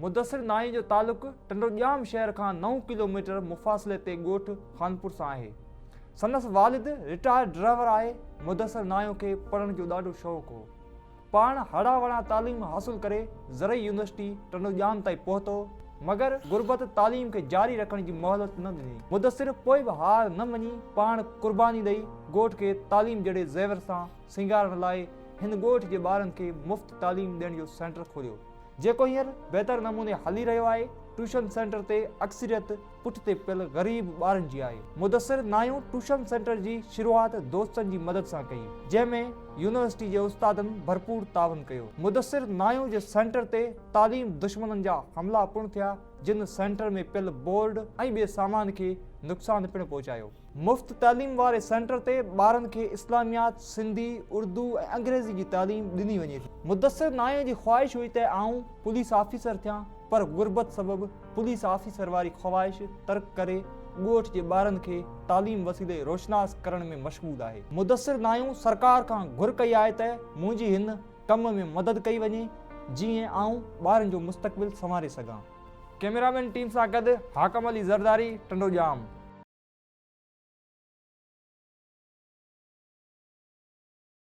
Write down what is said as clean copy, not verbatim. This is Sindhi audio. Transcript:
مدثر نائين جو تعلق ٽنڊوڄام شهر کان نو ڪلوميٽر مفاصلي تي ڳوٺ خانپور سان آهي. سندس والد رٽائرڊ ڊرائيور آهي. مدثر نايون کي پڙهڻ جو ڏاڍو شوق هو. پاڻ هڙان وڙان تعليم حاصل ڪري زرعي يونيورسٽي ٽنڊوڄام تائين پهتو، مگر غربت تعليم کي جاري رکڻ جي مهلت نه ڏني. مدثر پوء به هار نه مڃي پاڻ قرباني ڏئي ڳوٺ کي تعليم جهڙي زيور سان سينگارڻ لاء هن ڳوٺ جي ٻارن کي مفت تعليم ڏيڻ جو سينٽر کوليو. جيڪو هينئر بهتر نموني هلي رهيو آهي، ٽيوشن سينٽر تي اڪثريت پٺتي پيل غريب ٻارن جي آهي. مدثر نايون ٽيوشن سينٽر جي شروعات دوستن جي مدد سان ڪئي، جنهن ۾ يونيورسٽي جي استادن ڀرپور تعاون ڪيو. مدثر نايون جي سينٽر تي تعليم دشمنن جا حملا پڻ ٿيا، جن سينٽر ۾ پيل بورڊ ۽ ٻئي سامان کي نقصان پڻ پهچايو. مفت تعليم واري سينٽر تي ٻارن کي اسلاميات، سنڌي، اردو ۽ انگريزي جي تعليم ڏني وڃي ٿي. مدثر نايون جي خواهش هئي ته آئون پوليس آفيسر ٿيان پر غربت سبب پوليس آفيسر واري خواهش ترڪ ڪري ڳوٺ جي ٻارن کي تعليم وسيلي روشناس ڪرڻ ۾ مشغول آهي. مدثر نايون سرڪار کان گهر ڪئي آهي ته منهنجي هن ڪم ۾ مدد ڪئي وڃي جيئن آئون ٻارن جو مستقبل سنواري سگهان. ڪئميرامين ٽيم سان گڏ حاڪم علي زرداري، ٽنڊوڄام.